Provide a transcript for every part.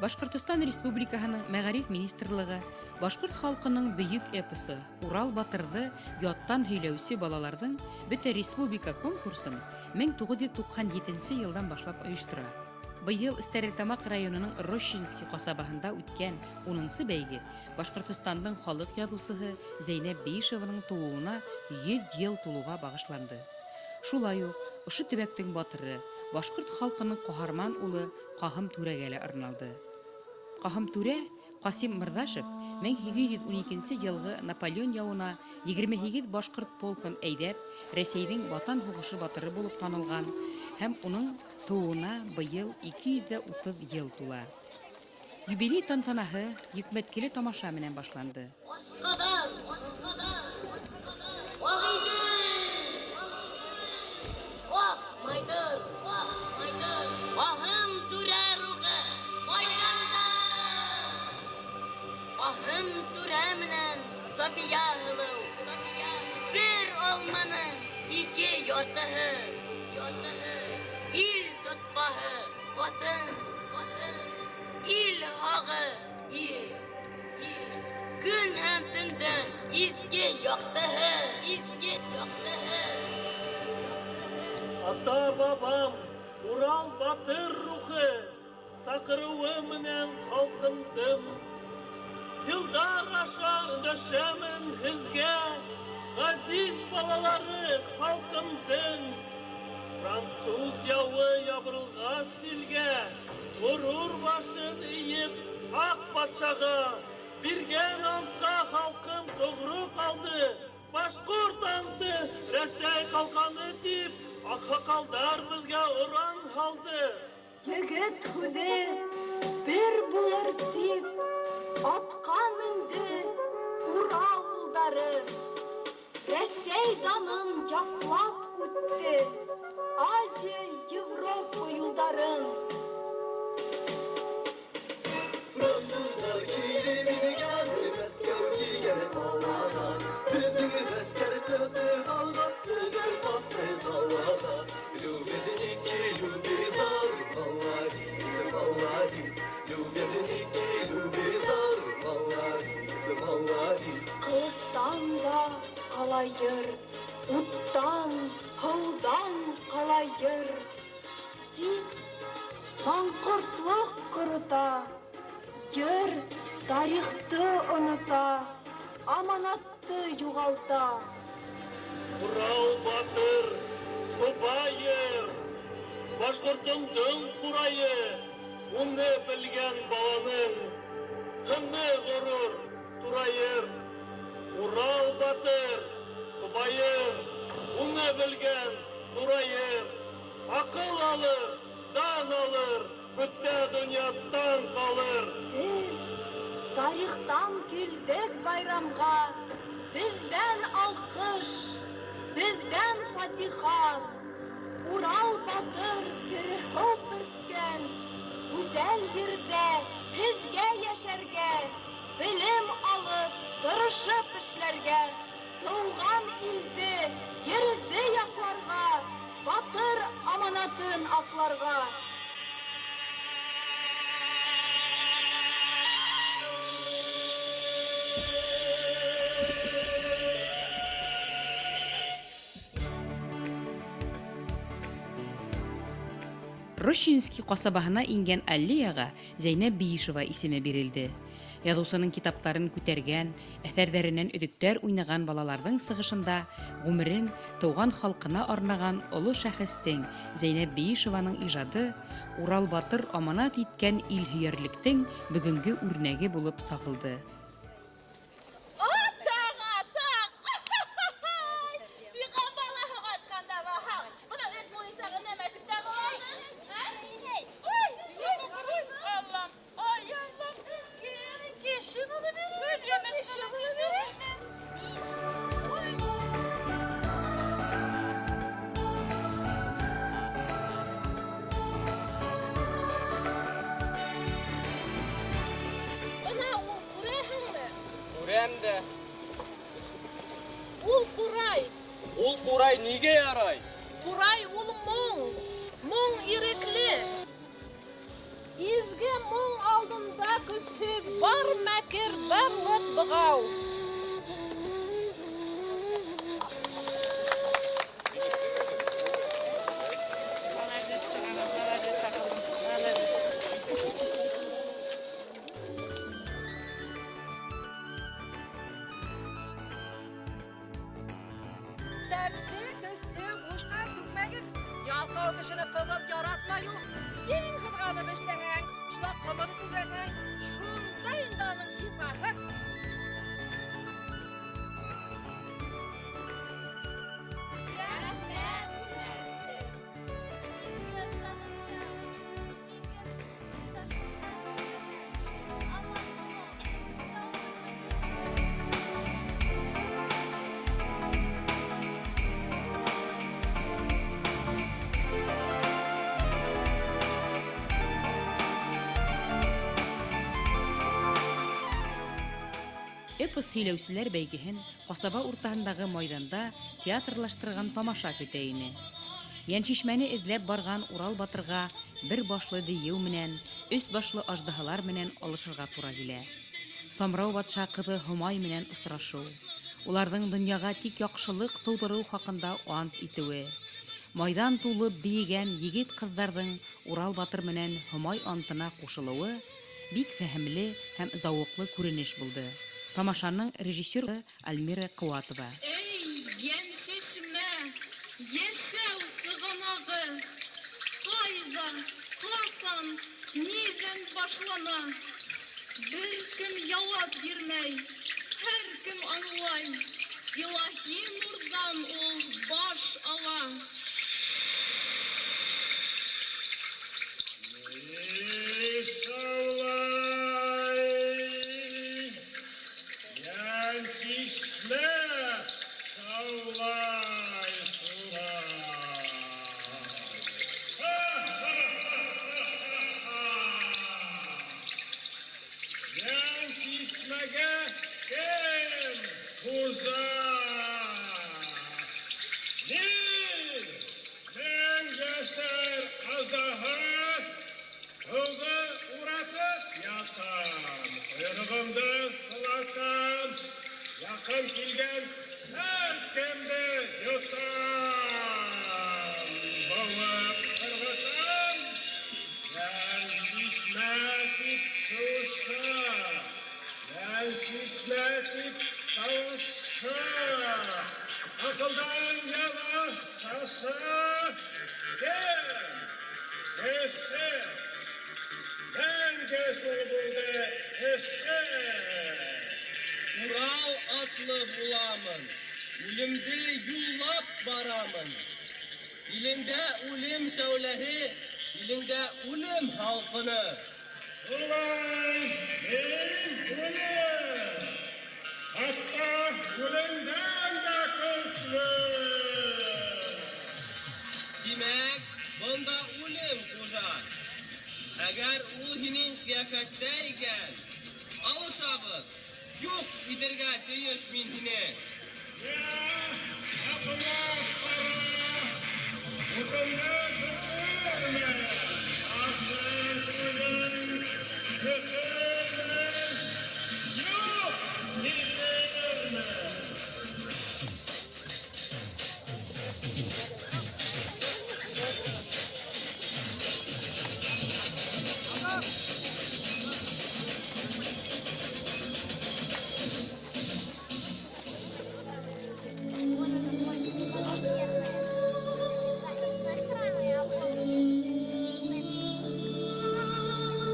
Башҡортостан Республикаһының Мәғариф министрлығы башҡорт халҡының бөйөк эпосы Урал батырҙы яттан һөйләүсе балаларҙың бөтә республика конкурсын 1997 нсе йылдан башлап ойоштора. Быйыл Стәрлетамаҡ районының Рощинский ҡасабаһында үткән унынсы бәйге Башҡортостандың халыҡ яҙыусыһы Зәйнәб Биишеваның тыуыуына 100 йыл тулыуға бағышланды. Шулай уҡ ошо төбәктең батыры, башҡорт халҡының ҡаһарман улы Ҡаһым Түрәгә лә арналды. Ҡаһым Түрә, Ҡасим Мырҙашев, 1812 нче йылғы Наполеон яуына 28 башҡорт полкын әйҙәп, Рәсәйҙең Ватан һуғышы батыры булып танылған һәм уның тыуыуына быйыл 230 йыл тула. Юбилей тантанаһы йөкмәткеле тамаша менән башланды. Ашҡаҙар, Ағиҙел, Аҡ майҙан, Аһым түрә рухы майҙанда. Аһым түрә менән София һылыу, Бер алманың ике яртыһы, Ил тотҡаһы, ҡатын, Ил һағы, ир, Көн һәм төндөң изге яҡтыһы, изге яҡтыһы. Ата-бабам Урал батыр рухы саҡырыуы менән ҡалҡындым. Йылдар аша өндәшәмен һеҙгә, ғәзиз балалары халҡымдың. Француз яуы ябырылғас илгә, ғорур башын эйеп аҡ батшаға, биргән антҡа халҡым тоғро ҡалды. Башҡорт анты Рәсәй ҡалҡаны тип, аҡһаҡалдар беҙгә оран һалды. Егет һүҙе бер булыр тип, атҡа менде Урал улдары. Рәсәй данын яҡлап үтте Азия, Европа юлдарын. Француздар килеп ингән, Мәскәү тигән ҡалаға. Беҙҙең ғәскәр тотоп алғас, Себер баҫты далаға. Любезники, любизар, молодец, молодец. Любезники, любизар, молодец, молодец. Ҡылыстан да ҡалайыр, уттан, һыуҙан ҡалайыр. Тик маңҡортлоҡ ҡорота, йыр тарихты онота, аманатты юғалта. Урал батыр, Ҡобайыр, башҡортомдоң ҡурайы, уны белгән баланың һыны ғорур турайыр. Урал батыр, Ҡобайыр, уны белгән ҙурайыр. Аҡыл алыр, дан алыр, бөтә донъя таң ҡалыр. Беҙ тарихтан килдек байрамға, беҙҙән алҡыш, беҙҙән фатиха. Урал батыр тере һыу бөрккән гүзәл ерҙә һеҙгә йәшәргә, белем алып, тырышып эшләргә, тыуған илде, ерҙе яҡларға, батыр аманатын аҡларға. Рощинский ҡасабаһына ингән аллеяға Зәйнәб Биишева исеме бирелде. Яҙыусының китаптарын күтәргән, әҫәрҙәренән өҙөктәр уйнаған балаларҙың сығышында ғүмерен тыуған халҡына арнаған оло шәхестең Зәйнәб Биишеваның ижады Урал батыр аманат иткән илһөйәрлектең бөгөнгө үрнәге булып сағылды. Атаң, атаң! Сиға балаһы ҡайтҡанда баһау. Бына эт муйынсағы нәмә тип тә ҡалды? Ой, Аллам, ай, Аллам, кеше булып кеше булып Бына ул күрәһеңме? Күрәм дә. Ул ҡурай. Ул ҡурай нигә ярай? Ҡурай ул моң. Моң ирекле. Изге моң алдында көсһөҙ бар мәкер, барлыҡ бығау. Дәртле, көслө, бушҡа түкмәгеҙ. Ялҡау кешене ҡымыҙ яратмай ул. Ең ҡыҙғанып эшләһәң, шулай ҡымыҙ эсерһәң, шунда инде уның шифаһы. Эпос һөйләүселәр бәйгеһен ҡасаба уртаһындағы майҙанда театрлаштырған тамаша көтә ине. Йәншишмәне эҙләп барған Урал батырға бер башлы дейеү менән, өс башлы аждаһалар менән алышырға тура килә. Самрау батша ҡыҙы Һомай менән осрашыу, уларҙың донъяға тик яҡшылыҡ тыуҙырыу хаҡында ант итеүе, майҙан тулып бейегән егет-ҡыҙҙарҙың Урал батыр менән Һомай антына ҡушылыуы бик фәһемле һәм зауыҡлы күренеш булды. Тамашаның режиссеры Альмира Ҡыуатова. Эй, Йәншишмә, йәшәү сығанағы, ҡайҙа, ҡасан, ниҙән башлана? Бер кем яуап бирмәй, һәр кем аңлай, илаһи нурҙан ул баш ала. Яҡын килгән һәр кемде йотам, быуып ырғытам, Йәншишмә тип шыуыша, Йәншишмә тип тауыша, аҡылдан яҙа шаша, кем? Кеше, мәңге шул булды эше. Урал атлы буламын, үлемде юллап барамын. Илеңдә үлем шәүләһе, илеңдә үлем һалҡыны. Шулай, мин үлем, хатта үлемдән дә көслө. Тимәк, бында үлем хужа. Әгәр ул һинең ҡиәфәттә икән, алышабыҙ. Юҡ итергә тейеш мин һине.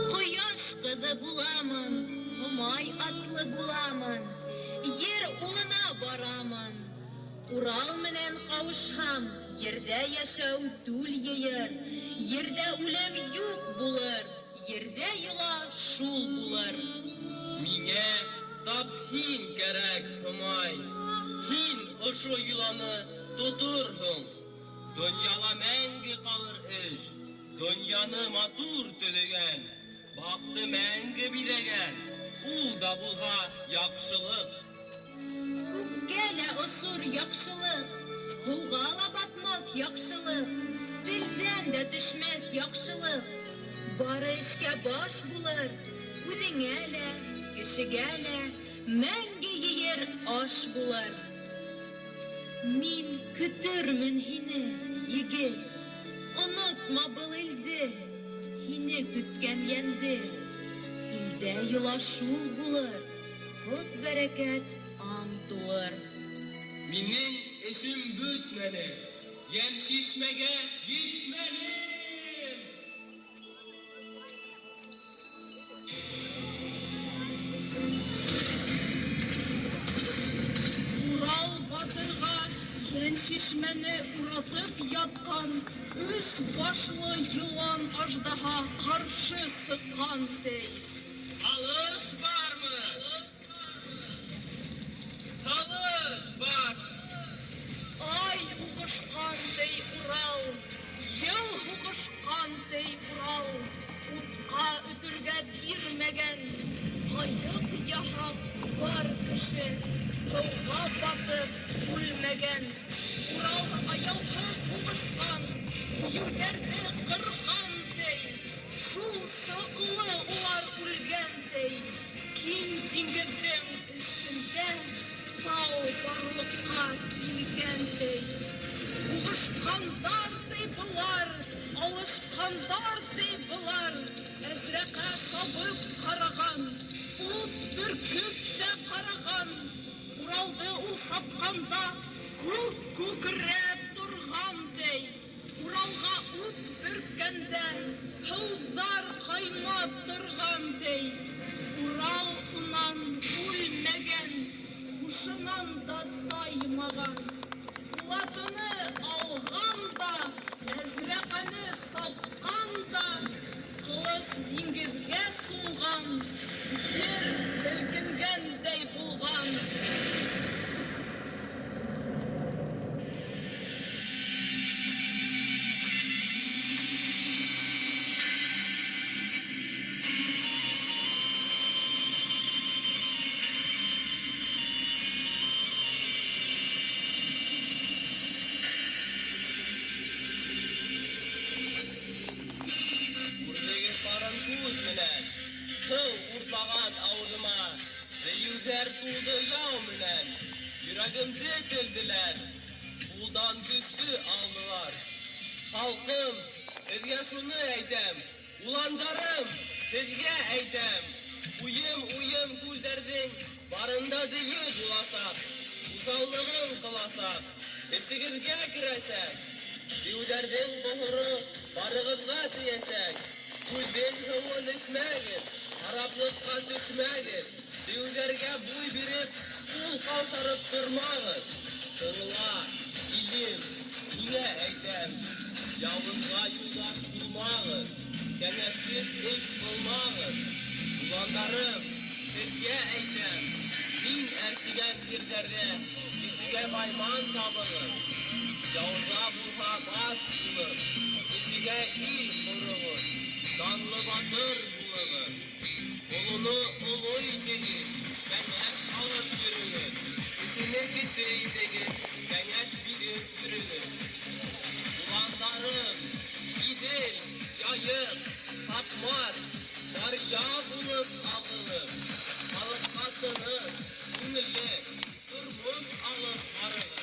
Ҡояш ҡыҙы буламын, Һомай атлы буламын, ер улына барамын. Урал менән ҡауышһам, ерҙә йәшәү түл йыйыр, ерҙә үлем юҡ булыр, ерҙә йола шул булыр. Миңә тап һин кәрәк, Һомай. Һин ошо йоланы тоторһоң. Донъяла мәңге ҡалыр эш, донъяны матур төҙөгән, баҡты мәңге биҙәгән, ул да булһа яҡшылыҡ. Күккә лә осор яҡшылыҡ, һыуға ла батмаҫ яҡшылыҡ, телдән дә төшмәҫ яҡшылыҡ. Бары эшкә баш булыр, үҙеңә лә, кешегә лә мәңге ейер аш булыр. Мин көтөрмөн һине, егет, онотма был илде, һине көткән йәнде. Илдә йола шул булыр, ҡот-бәрәкәт аң тулыр. Минең эшем бөтмәне, Йәншишмәгә етмәнем. Урал батырға Йәншишмәне уратып ятҡан өс башлы йылан аждаһа ҡаршы сыҡҡан, ти. Алыш бармы? Талыш бар. Ай һуғышҡан, ти, Урал, йыл һуғышҡан, ти, Урал, утҡа өтөргә бирмәгән, ҡайыҡ яһап бар кеше һыуға батып үлмәгән. Урал аяуһыҙ һуғышҡан, дейеүҙәрҙе ҡырған, ти, шул саҡлы улар үлгән, ти. Киң диңгеҙҙең өҫтөндә тау барлыҡҡа килгән, ти. Һуғышҡандар, ти, былар, алышҡандар, ти, былар, әзрәҡә сабып ҡараған, ут бөркөп тә ҡараған. Уралды ул сапҡанда күк күкрәп торған, ти. Уралға ут бөрккәндә һыуҙар ҡайнап торған, ти. Урал унан үлмәгән, һушынан да таймаған. Булатыны алған да, әзрәҡәне сапҡан да, ҡылыс диңгеҙгә сумған, ер һелкенгәндәй булған. Күрҙегеҙ ҡарын күҙ менән, һыу уртлаған ауыҙыма, дейеүҙәр тулды яу менән, йөрәгемде телделәр, ҡулдан көстө алдылар. Халҡым, һеҙгә шуны әйтәм, уландарым, һеҙгә әйтәм, уйым-уйым күлдәрҙең барында дейеү буласаҡ, уҫаллығын ҡыласаҡ, эсегеҙгә керәсәк. Дейеүҙәрҙең ҡоһоро барығыҙға тейәсәк. Күлдең һыуын эсмәгеҙ, хараплыҡҡа төшмәгеҙ, дейеүҙәргә буй биреп, ҡул ҡаушырып тормағыҙ. Тыңла, илем, һиңә әйтәм, яуызға юлдаш булмағыҙ, кәңәшһеҙ эш ҡылмағыҙ. Уландарым, һеҙгә әйтәм, мин әрсегән ерҙәрҙә кешегә байман табығыҙ. Яуҙа булһа баш булып, кешегә ил ҡороғоҙ, данлы батыр булығыҙ. Олоно оло итегеҙ, кәңәш алып йөрөгөҙ. Кесене кесе итегеҙ, кәңәш биреп йөрөгөҙ. Уландарым, Иҙел, Яйыҡ, Һаҡмар, даръя булып ағығыҙ. Халыҡҡа тыныс, күңелле тормош алып барығыҙ.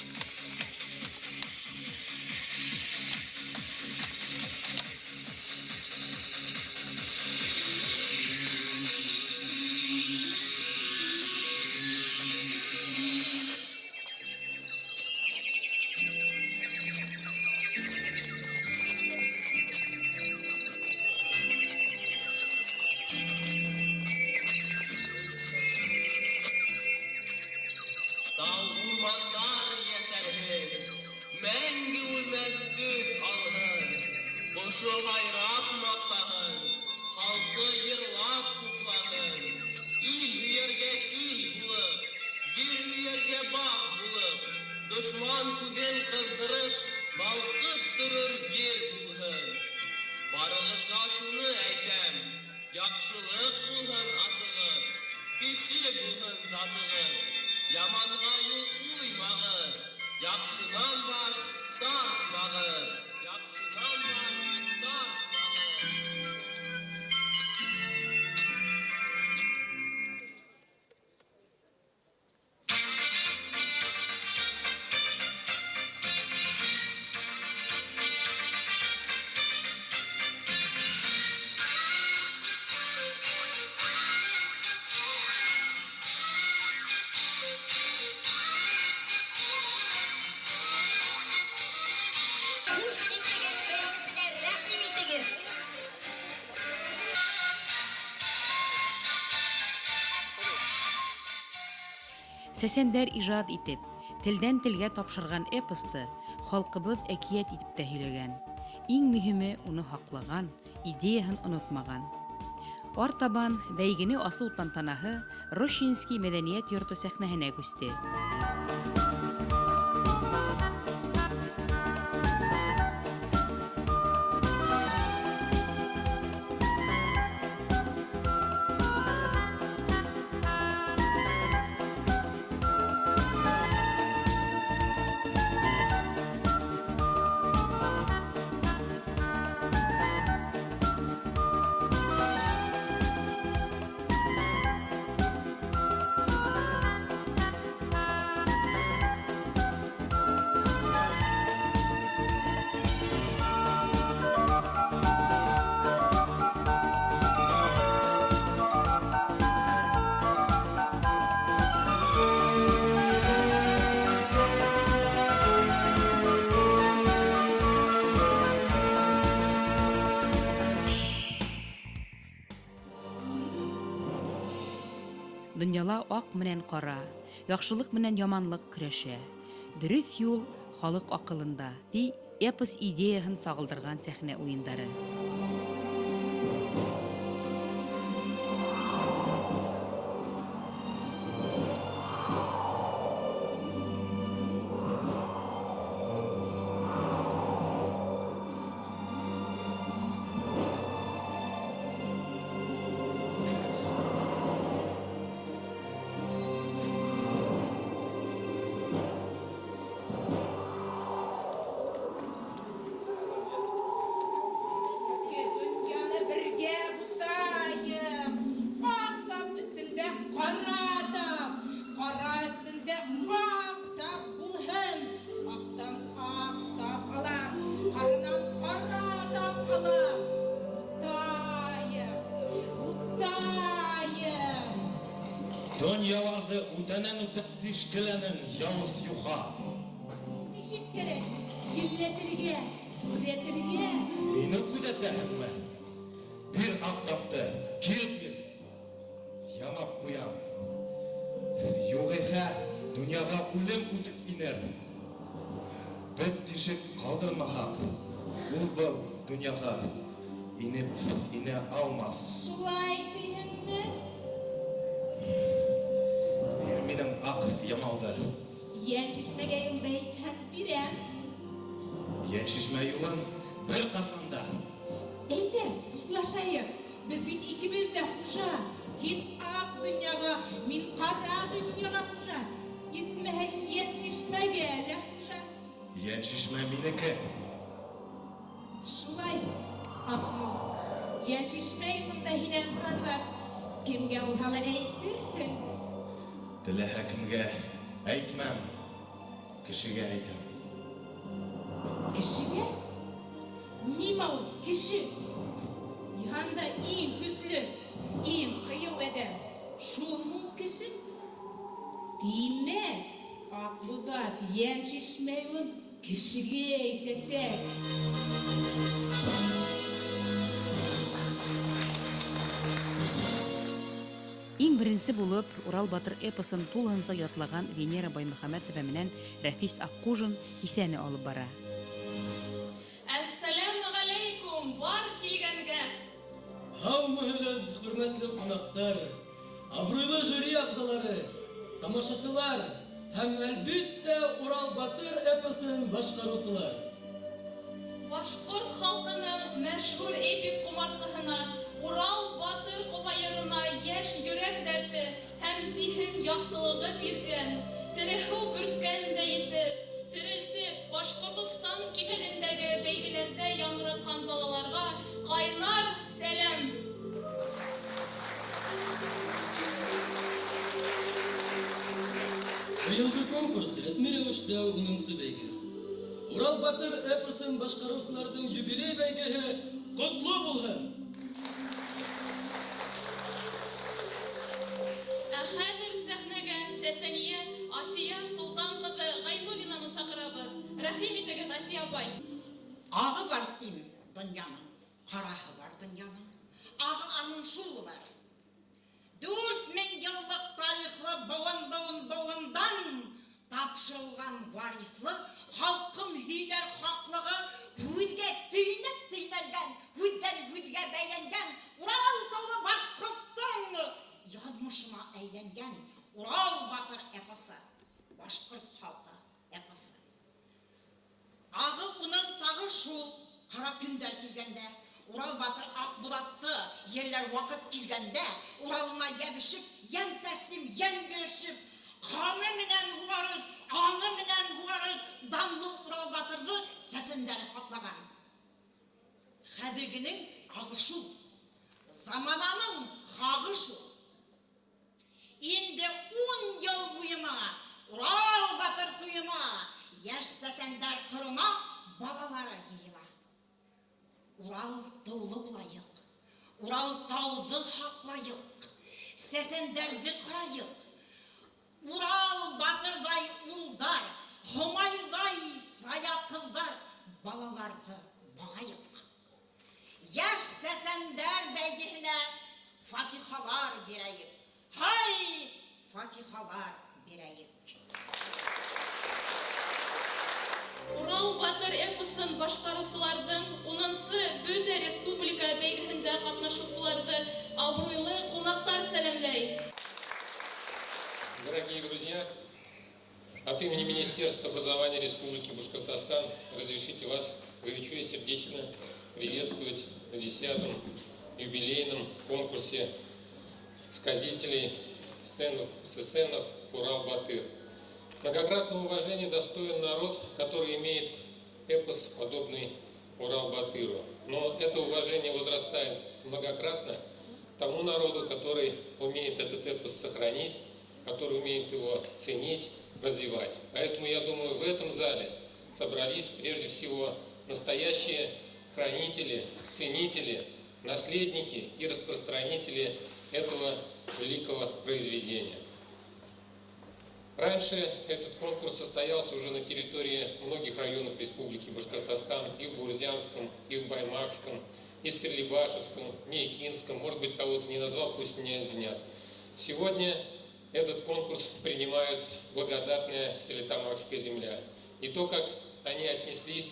Тау урмандар йәшәрһен, мәңге үлмәҫ төҫ алһын, ошо һайрап маҡтаһын, халҡы йырлап хуплаһын. Ил һөйәргә ил булып, ер һөйәргә бағ булып, дошман күҙен ҡыҙҙырып, балҡып торор ер булһын. Барығыҙға шуны әйтәм, яҡшылыҡ булһын атығыҙ, кеше булһын затығыҙ. Яманға юл ҡуймағыҙ, яҡшынан баш тартмағыҙ, яҡшынан баш тартмағыҙ. Сәсәндәр ижад итеп, телдән телгә тапшырған эпосты халҡыбыҙ әкиәт итеп тә һөйләгән. Иң мөһиме уны һаҡлаған, идеяһын онотмаған. Артабан бәйгене асыу тантанаһы Рощинский мәҙәниәт йорто сәхнәһенә күсте. Донъяла ак менән кара, яхшылык менән яманлык көрәшә. Дөрөҫ юл халыҡ аҡылында, ти эпос идеяһын сағылдырған сәхнә уйындары. Ике донъяны бергә бутайым. Ак тап өҫтөндә ҡара тап, ҡара өҫтөндә аҡ тап булһын. Аҡтан аҡ тап алам, ҡаранан ҡара тап алам. Бутайым, бутайым. Донъяларҙы үтәнән-үтә тишкеләнең, яуыз юха. Тишек кәрәк, елләтергә, күҙәтергә. Мине күҙәтәһеңме? Бир аҡ тапты, кил бир. Ямап ҡуям. Юғиһә, донъяға үлем үтеп инер. Беҙ тишек ҡалдырмаһаҡ, ул был донъяға инеп инә алмаҫ. Шулай тиһеңме? Бир минең аҡ ямауҙы. Йән шишмәгә юлды әйтһәң, бирәм. Йән шишмә юлын бер ҡасан да. Әйҙә, дуҫлашайыҡ. Беҙ бит икебеҙ ҙә хужа. Һин аҡ донъяға, мин ҡара донъяға хужа. Етмәһә, йән шишмәгә лә хужа. Йән шишмә минеке. Шулай, Аҡнур. Йән шишмә юлында һинән һорарҙар. Кемгә булһа ла әйтерһең. Теләһә кемгә әйтмәм, кешегә әйтәм. Кешегә? Нимә ул кеше? Йыһанда иң көслө, иң ҡыйыу әҙәм. Шулмы ул кеше? Тимәк, Аҡбуҙат йән шишмә юлын кешегә әйтәсәк. Иң беренсе булып Урал батыр эпосын тулыһынса ятлаған Венера Баймөхәмәтова менән Рәфис Аҡҡужин кисәне алып бара. Әссәләмү ғәләйкүм, бар килгәнгә. Һаумыһығыҙ, хөрмәтле ҡунаҡтар, абруйлы жюри ағзалары, тамашасылар һәм әлбиттә Урал батыр эпосын башҡарыусылар. Башҡорт халҡының мәшһүр эпик ҡомартҡыһына Урал батыр ҡобайырына йәш йөрәк дәрте һәм зиһен яҡтылығы биргән, тереһыу бөрккәндәй итеп, терелтеп, Башҡортостан кимәлендәге бәйгеләрҙә яңғыратҡан балаларға ҡайнар сәләм! Быйылғы конкурс рәсми рәүештә унынсы бәйге. Урал батыр эпосын башҡарыусыларҙың юбилей бәйгеһе ҡотло булһын! Ә хәҙер сәхнәгә Сәсәниә Асия Солтан ҡыҙы Ғәйнуллинаны саҡырабыҙ. Рәхим итегеҙ, Асия апай. Ағы бар тим донъяның, ҡараһы бар донъяның. Ағы аның шул булыр. 4000 еллык тарихлы быуын-быуын-быуындан тапшырылган варислы халкым һөйләр хаклыгы һүҙгә төйнәп төйнәлгән, һүҙҙән һүҙгә бәйләнгән Урал таулы башҡорттоң яҙмышына әйләнгән Урал батыр эпосы, башҡорт халҡы эпосы. Ағы уның тағы шул ҡара көндәр килгәндә, Урал батыр Аҡбуҙатты ерләр ваҡыт килгәндә, Уралына йәбешеп, йән тәслим, йән бирешеп, ҡаны менән һуғарып, аңы менән һуғарып, данлы Урал батырҙы сәсәндәре һаҡлаған. Хәҙергенең ағы шул, замананың хағы шул. Инде 10 йыл буйына Урал батыр туйына йәш сәсәндәр ҡорона балалары йыйыла. Урал таулы булайыҡ, Урал тауҙы һаҡлайыҡ, сәсәндәрҙе ҡарайыҡ. Урал батырҙай улдар, Һомайҙай сая ҡыҙҙар балаларҙы бағайыҡ. Йәш сәсәндәр бәйгеһенә фатихалар бирәйек. Һай, фатихалар бирәйек. Урал батыр эпосын башҡарыусыларҙың 10-нсы бөтә республика бәйгеһендә ҡатнашыусыларҙы абруйлы ҡунаҡтар сәләмләй. Дорогие друзья, от имени Министерства образования Республики Башкортостан разрешите вас горячо и сердечно приветствовать на 10-м юбилейном конкурсе сказителей сценов «Урал-Батыр». Многократного уважения достоин народ, который имеет эпос, подобный Урал-Батыру. Но это уважение возрастает многократно тому народу, который умеет этот эпос сохранить, который умеет его ценить, развивать. Поэтому, я думаю, в этом зале собрались прежде всего настоящие хранители, ценители, наследники и распространители этого великого произведения. Раньше этот конкурс состоялся уже на территории многих районов Республики Башкортостан, и в Бурзянском, и в Баймакском, и в Стерлибашевском, Миякинском, может быть, кого-то не назвал, пусть меня извинят. Сегодня этот конкурс принимают благодатная Стерлитамакская земля. И то, как они отнеслись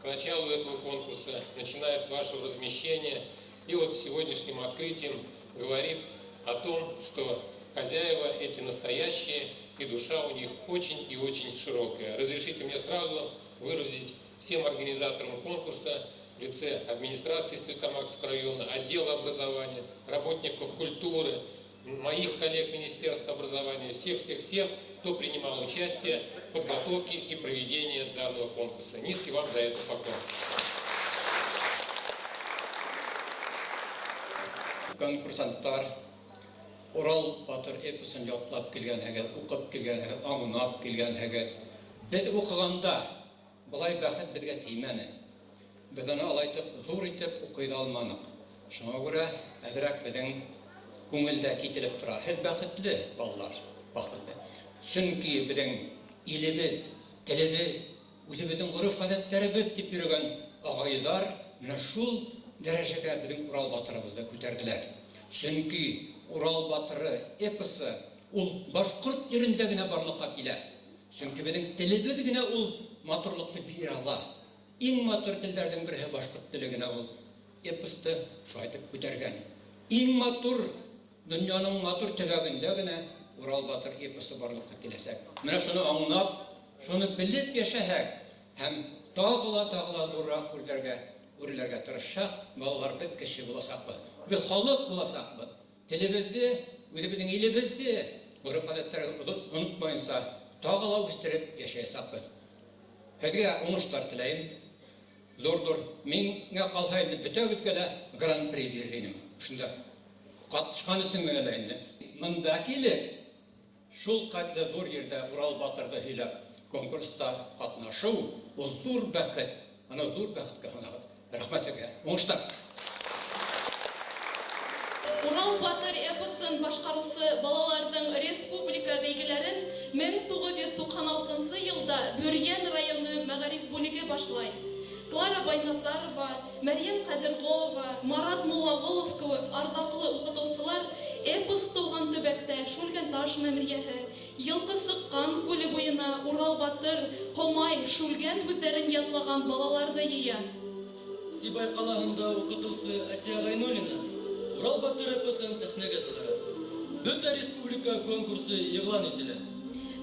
к началу этого конкурса, начиная с вашего размещения и вот сегодняшним открытием, говорит о том, что хозяева эти настоящие, и душа у них очень и очень широкая. Разрешите мне сразу выразить всем организаторам конкурса в лице администрации Стерлитамакского района, отдела образования, работников культуры, моих коллег Министерства образования, всех-всех-всех, кто принимал участие в подготовке и проведении данного конкурса. Низкий вам за это поклон. Конкурсанттар Урал батыр эпосын ятлап килгәнһегеҙ, уҡып килгәнһегеҙ, аңлап килгәнһегеҙ. Беҙ уҡығанда былай бәхет беҙгә теймәне. Беҙ аны алайтып, ҙур итеп уҡый ҙа алманыҡ. Шуңа күрә әҙерәк беҙҙең күңелдә кителеп тора. Һеҙ бәхетле балалар, бәхетле. Сөнки беҙҙең илебеҙ, телебеҙ, үҙебеҙҙең ғөрөф-ғәҙәттәребеҙ тип йөрөгән ағайҙар менә шул дәрәжәгә беҙҙең Урал батырыбыҙҙы күтәрҙеләр. Сөнки Урал батыры эпосы ул башҡорт ерендә генә барлыҡҡа килә. Сөнки беҙҙең телебеҙ генә ул матурлыҡты бирә ала. Иң матур телдәрҙең береһе башҡорт теле генә ул эпосты шулай итеп күтәргән. Иң матур донъяның матур төбәгендә генә Урал батыр эпосы барлыҡҡа киләсәк. Менә шуны аңлап, шуны белеп йәшәһәк һәм тағы ла ҙурыраҡ үрләргә тырышһаҡ, балалар, беҙ кеше буласаҡбыҙ. Беҙ халыҡ буласаҡбыҙ. Телебеҙҙе, үҙебеҙҙең илебеҙҙе, ғөрөф-ғәҙәттәрҙе онотмайынса тағы ла үҫтереп йәшәйәсәкбеҙ. Һеҙгә уңыштар теләйем. Ҙур-ҙур. Миңә ҡалһа инде бөтәгеҙгә лә гран-при бирер инем. Шунда ҡатнашҡан өсөн генә лә инде. Мында килеп, шул ҡәтле ҙур ерҙә Урал батырҙы һөйләп конкурста ҡатнашыу ул ҙур бәхет. Ана ҙур бәхеткә һанағыҙ. Рәхмәт һеҙгә. Уңыштар. Урал батыр эпосын башҡарыусы балаларҙың республика бәйгеләрен 1996 йылда Бөрйән районы мәғариф бүлеге башлай. Клара Байназарова, Мәрйәм Ҡәҙерғолова, Марат Муллағолов кеүек арҙаҡлы уҡытыусылар Эпос тыуған төбәктә Шүлгәнташ мәмерйәһе, Йылҡы сыҡҡан күле буйына Урал батыр, Һомай, Шүлгән һүҙҙәрен ятлаған балаларҙы йыя. Сибай ҡалаһында уҡытыусы Асия Ғәйнуллина Урал батыр эпосын сәхнәгә сығара. Бөтә республика конкурсы иғлан ителә.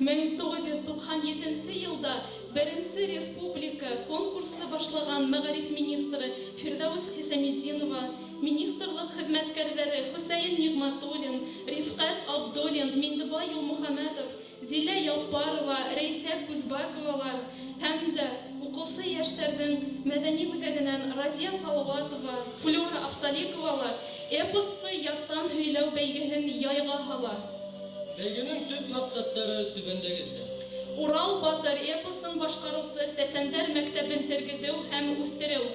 1997 нсе йылда беренсе республика конкурсы башлаған мәгариф министры Фирҙәүес Хисаметдинова, министрлыҡ хеҙмәткәрҙәре Хөсәйен Ниғмәтуллин, Рифҡәт Абдуллин, Миндебай Юлмөхәмәтов, Зилә Яппарова, Рәйсә Күзбәковалар һәм дә уҡыусы йәштәрҙең мәҙәни үҙәгенән Разия Салауатова, Флюра Абсаликовалар эпосты яттан һөйләү бәйгеһен яйға һала. Бәйгенең төп маҡсаттары түбәндәгесә. Урал батыр эпосын башҡарыусы сәсәндәр мәктәбен тергеҙеү һәм үҫтереү.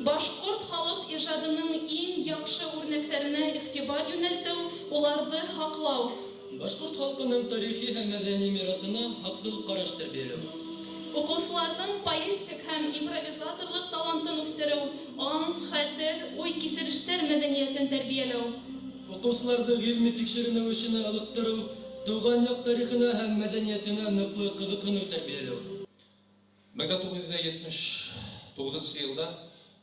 Башҡорт халыҡ ижадының иң яҡшы үрнәктәренә иғтибар йүнәлтеү, уларҙы һаҡлау. Башҡорт халҡының тарихи һәм мәҙәни мираҫына һаҡсыл ҡараш тәрбиәләү. Уҡыусыларҙың поэтик һәм импровизаторлыҡ талантын үҫтереү, аң, хәтер, уй-кисерештәр мәҙәниәтен тәрбиәләү. Уҡыусыларҙы ғилми тикшеренеү эшенә ылыҡтырыу, тыуған яҡ тарихына һәм мәҙәниәтенә ныҡлы ҡыҙыҡһыныу тәрбиәләү. 1979 елда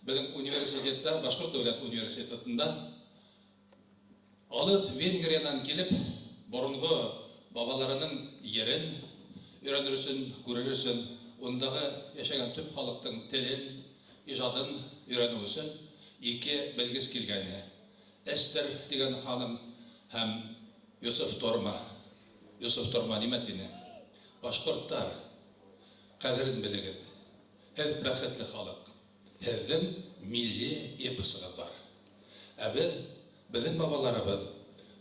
беҙҙең университетта, Башҡорт дәүләт университетында алыҫ Венгриянан килеп, боронғо бабаларының ерен өйрәнер өсөн, күрер өсөн, ундағы йәшәгән төп халыҡтың телен, ижадын өйрәнеү өсөн ике белгес килгәйне. Эстер тигән ханым һәм Йософ Торма. Йософ Торма нимә тине? Башҡорттар, ҡәҙерен белегеҙ. Һеҙ бәхетле халыҡ. Һеҙҙең милли эпосығыҙ бар. Ә беҙ, беҙҙең бабаларыбыҙ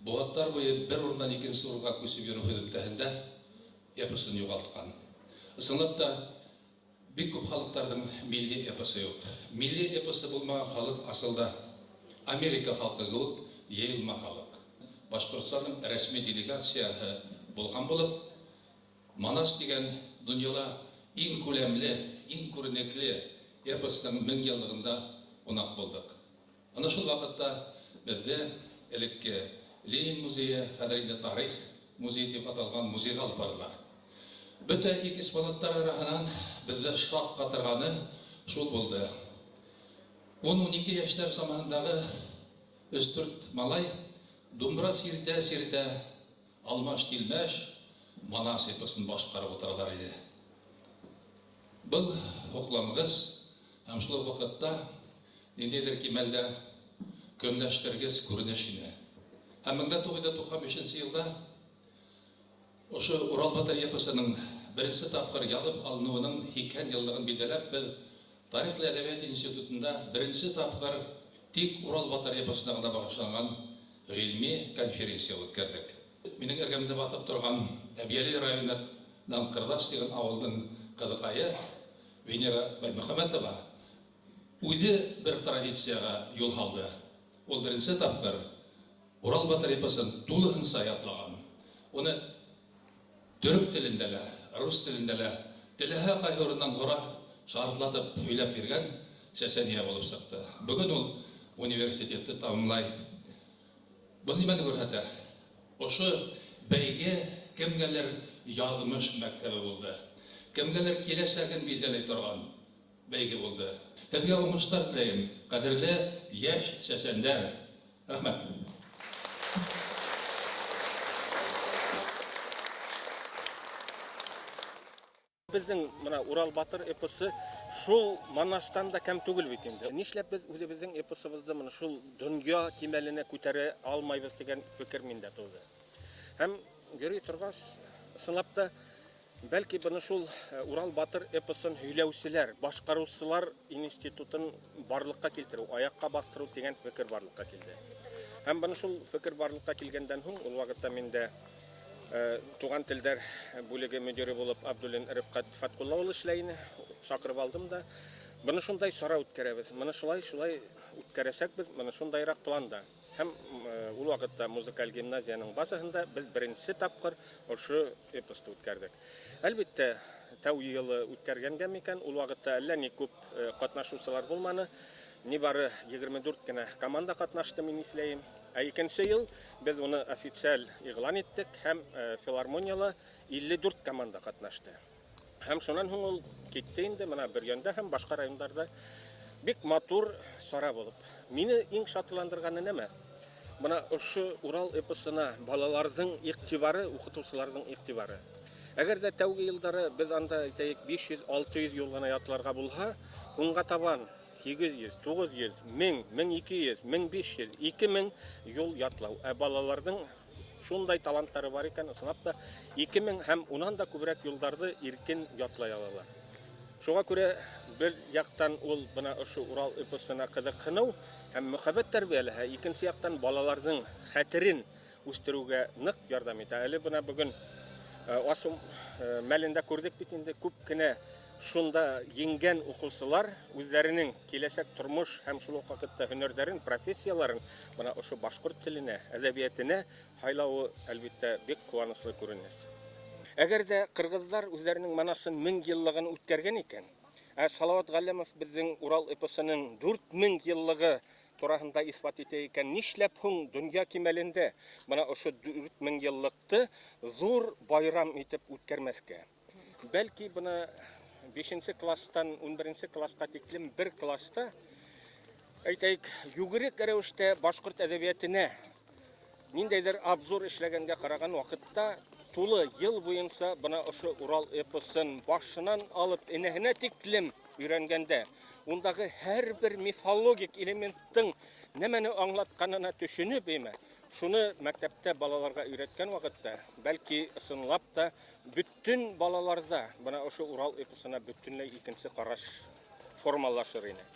быуаттар буйы бер урындан икенсе урынға күсеп йөрөү һөҙөмтәһендә эпосын юғалтҡан. Ысынлап та, бик күп халыҡтарҙың милли эпосы юҡ. Милли эпосы булмаған халыҡ асылда Америка халҡы кеүек йыйылма халыҡ. Башҡортостандың рәсми делегацияһы булған булып, Манас тигән донъяла иң күләмле, иң күренекле эпостың 1000 йыллығында ҡунаҡ булдыҡ. Ана шул ваҡытта беҙҙе элекке Ленин музейы, хәҙер инде тарих музейы тип аталған музейға алып барҙылар. Бөтә экспонаттар араһынан беҙҙе шаҡ ҡатырғаны шул булды. 10-12 йәштәр самаһындағы өс-дүрт малай думбра сиртә-сиртә алмаш-тилмәш Манас эпосын башҡарып ултыралар ине. Был һоҡланғыс һәм шул уҡ ваҡытта ниндәйҙер кимәлдә көнләштергес күренеш ине. Һәм 1995 йылда ошо Урал батыр эпосының беренсе тапҡыр яҙып алыныуының 80 йыллығын билдәләп, беҙ Тарих һәм әҙәбиәт институтында беренсе тапҡыр тик Урал батыр эпосына ғына бағышланған ғилми конференция үткәрҙек. Минең эргәмдә баҫып торған Әбйәлил районынан Ҡырҙас тигән ауылдың ҡыҙыҡайы Венера Баймөхәмәтова үҙе бер традицияға юл һалды. Ул беренсе тапҡыр Урал батыр эпосын тулыһынса ятлаған. Уны төрөк телендә лә, рус телендә лә теләһә ҡайһы урындан һора шартлатып һөйләп биргән сәсәниә булып сыҡты. Бөгөн ул университетты тамамлай. Был нимәне күрһәтә? Ошо бәйге кемгәлер яҙмыш мәктәбе булды. Кемгәлер киләсәген билдәләй торған бәйге булды. Һеҙгә уңыштар теләйем, ҡәҙерле йәш сәсәндәр. Рәхмәт. Беҙҙең мына Урал батыр эпосы шул Манастан да кәм түгел бит инде. Нишләп беҙ үҙебеҙҙең эпосыбыҙҙы мына шул донъя кимәленә күтәрә алмайбыҙ тигән фекер миндә тыуҙы. Һәм йөрөй торғас, ысынлап та, бәлки быны шул Урал батыр эпосын һөйләүселәр, башҡарыусылар институтын барлыҡҡа килтереү, аяҡҡа баҫтырыу тигән фекер барлыҡҡа килде. Һәм быны шул фекер барлыҡҡа килгәндән һуң, ул ваҡытта миндә туған телдәр бүлеге мөдире булып Абдуллин Рифҡәт Фәтҡулла улы эшләй ине. Саҡырып алдым да, быны шундай сара үткәрәбеҙ, быны шулай-шулай үткәрәсәкбеҙ, быны шундайыраҡ планда. Һәм ул ваҡытта музыкаль гимназияның базаһында беҙ беренсе тапҡыр ошо эпосты үткәрҙек. Әлбиттә, тәү йылы үткәргәнгә микән, ул ваҡытта әллә ни күп ҡатнашыусылар булманы. Нибары 24 кенә команда ҡатнашты, мин иҫләйем. Ә икенсе йыл беҙ уны официаль иғлан иттек һәм филармонияла 54 команда ҡатнашты. Һәм шунан һуң ул китте инде мына Бөрйәндә һәм башҡа райондарҙа бик матур сара булып. Мине иң шатландырғаны нәмә? Бына ошо Урал эпосына балаларҙың иғтибары, уҡытыусыларҙың иғтибары. Әгәр ҙә тәүге йылдары беҙ анда әйтәйек 500-600 юл ғына ятларға булһа, һуңға табан 800, 900, 1000, 1200, 1500, 2000 юл ятлау. Ә балаларҙың шундай таланттары бар икән, ысынлап та 2000 һәм унан да күберәк юлдарҙы иркен ятлай алалар. Шуға күрә бер яҡтан ул бына ошо Урал эпосына ҡыҙыҡһыныу һәм мөхәббәт тәрбиәләһә, икенсе яҡтан балаларҙың хәтерен үҫтереүгә ныҡ ярҙам итә. Әле бына бөгөн асыу мәлендә күрҙек бит инде, күп кенә шунда еңгән уҡыусылар үҙҙәренең киләсәк тормош һәм шул уҡ ваҡытта һөнәрҙәрен, профессияларын бына ошо башҡорт теленә, әҙәбиәтенә һайлауы, әлбиттә, бик ҡыуаныслы күренеш. Әгәр ҙә ҡырғыҙҙар үҙҙәренең Манасын 1000 йыллығын үткәргән икән, ә Салауат Ғәлләмов беҙҙең Урал эпосының 4000 йыллығы тураһында иҫбат итә икән, нишләп һуң донъя кимәлендә бына ошо 4000 йыллыҡты ҙур байрам итеп үткәрмәҫкә? Бәлки бына 5 класстан 11 классҡа тиклем бер класста, әйтәйек, йүгерек рәүештә башҡорт әҙәбиәтенә ниндәйҙер обзор эшләгәнгә ҡараған ваҡытта тулы йыл буйынса бына ошо Урал эпосын башынан алып энәһенә тиклем өйрәнгәндә, ундағы һәр бер мифологик элементтың нәмәне аңлатҡанына төшөнөп, име, шуны мәктәптә балаларға өйрәткән ваҡытта, бәлки ысынлап та бөтөн балаларҙа бына ошо Урал эпосына бөтөнләй икенсе ҡараш формалашыр ине.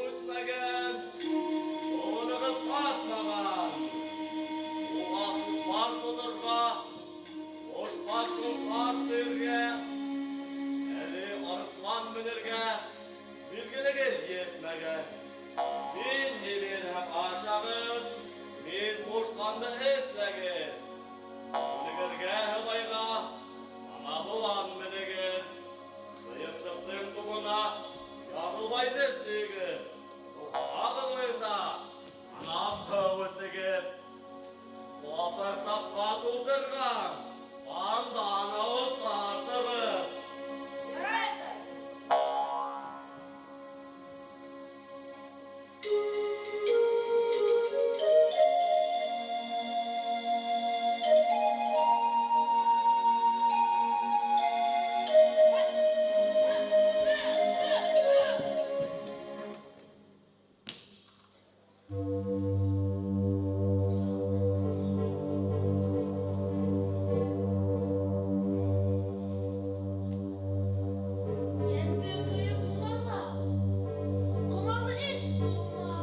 Үтмәгән, оноғоҙ ҡатмаған. Ҡушҡанды эшләгеҙ. Күнегергә һыбайға ана болан менегеҙ. Сыйырсыҡтың туңына Яғылбайҙы сөйөгөҙ. Туҡтағыҙ уйында ана һыу эсегеҙ. Ҡапырсаҡҡа тултырған ҡандан ауыҙ тартығыҙ. Ярай, атай. Йәнде ҡыйып һунарла, ҡомарлы эш булма.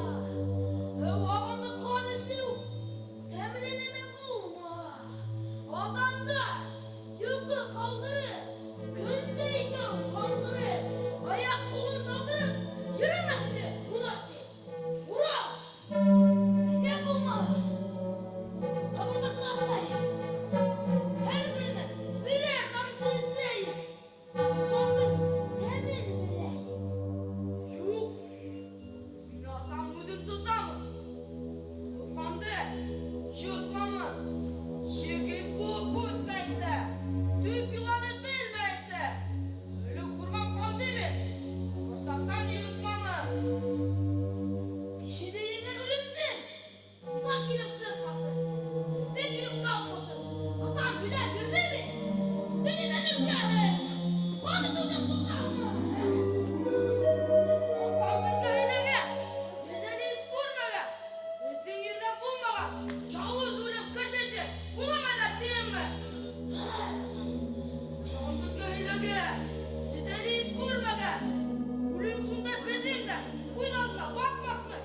Һыуһағанды ҡан эсеү, тәмле нәмә булма. Атанда йоҡо ҡалдырып, көндә икәү ҡаңғырып, аяҡ-ҡулын талдырып йөрөмәҫме һунар тип. Урал, әйҙә булма. Ҡабырсаҡты асайыҡ. Һәр беренән берәр тамсы эсәйек. Ҡандың тәмен беләйек. Юҡ, мин атам үҙем тотамын. Ул ҡанды йотмамын. Егет булып үтмәйенсә, төп йоланы белмәйенсә, үлем күргән ҡанды мин ҡабырсаҡтан йотмамын. Кешене еңер үлемдең унда килеп сыҡмаҫын, беҙҙе килеп тапмаҫын. Атам һөйләп бирҙе бит. Беҙҙең өлкәһе ҡан эсеүҙән ҡурҡамы? Атам беҙгә һөйләгән, беҙ әле һис күрмәгән, беҙҙең ерҙә булмаған яуыз үлем кеше буламай ҙа тиеңме? Атам беҙгә һөйләгән, беҙ әле һис күрмәгән үлем шунда беҙҙең дә күҙ алдына баҫмаҫмы?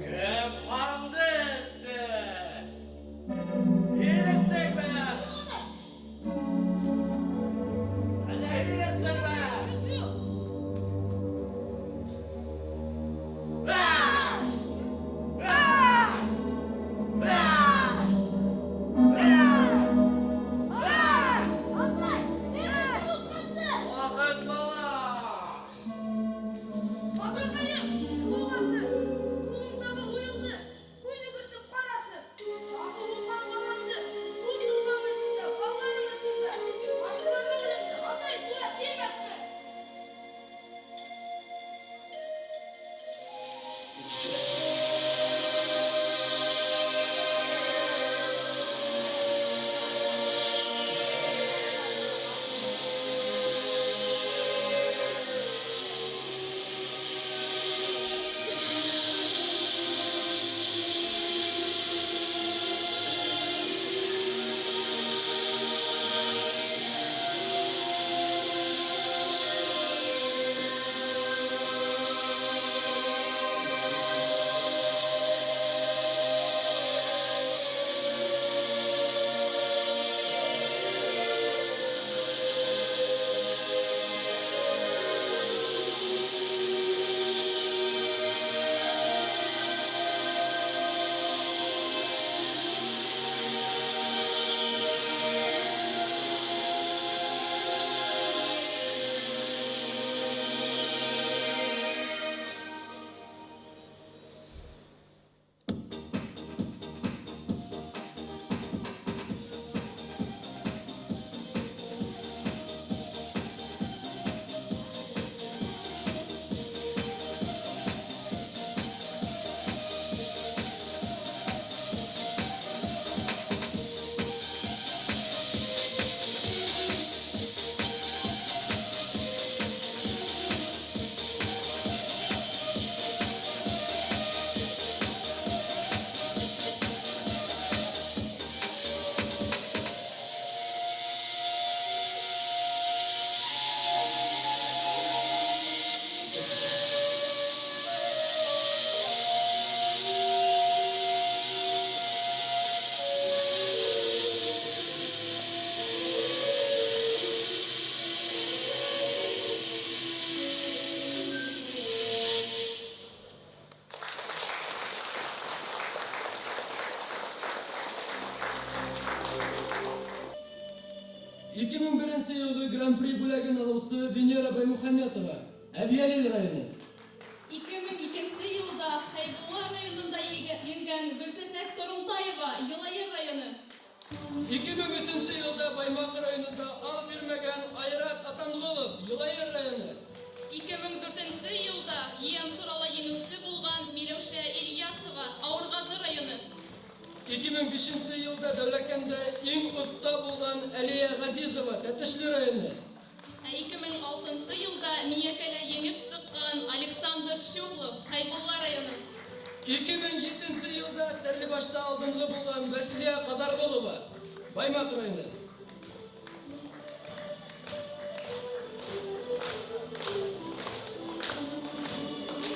Кем ҡанды эсте? Һин эстеңме? Әллә һин эстеңме? Атай, мин эстем ул ҡанды. Ваҡыт бала! Батырҡайым, баласы, ҡулыңдағы һуйылды күҙ йүгертеп ҡарасы. Тағы һуҡҡан баламды ҡултыҡламайһың да, балаларыңды күрҙә. Ҡаршыларға үлемде атай тура килмәҫме? 2001 елгы Гран-при бүләген алыусы Венера Баймухаметова, Әбйәлил районы. 2002 елда Хәйбулла районында еңгән Гөлсәсәк Торумтаева, Йылайыр районы. 2003 елда Баймак районында ал бирмәгән Айрат Атанғолов, Йылайыр районы. 2004 елда Ейәнсурала еңеүсе булған Миләүшә Ильясова, Ауырғазы районы. 2005 елда Дәүләкәндә иң оҫта булған Әлиә Ғәзизова, Тәтешле районы. Ә 2006 елда Миәкәлә еңеп сыҡҡан Александр Щуглов, Хәйбулла районы. 2007 елда Стәрлебашта алдынғы булған Вәсилә Ҡаҙарғолова, Баймаҡ районы.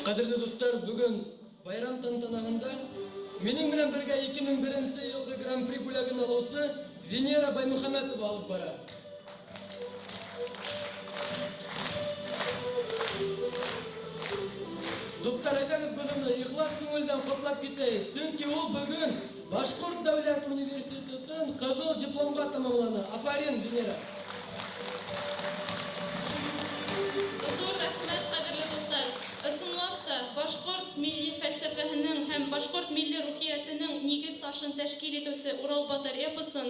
Ҡәҙерле дуҫтар, бөгөн байрам тантанаһында минең менән бергә 2001 йылғы Гран-при бүләген алыусы Венера Баймухаметова алып бара. Дуҫтар, әйҙәгеҙ беҙ уны ихлас күңелдән ҡотлап китәйек, сөнки ул бөгөн Башҡорт дәүләт университетын ҡыҙыл дипломға тамамланы. Афарин, Венера! Ҙур рәхмәт, ҡәҙерле дуҫтар! Ысынлап та, башҡорт милли фәлсәфәһенең һәм башҡорт милли рухиәтенең нигеҙ ташын тәшкил итеүсе Урал батыр эпосын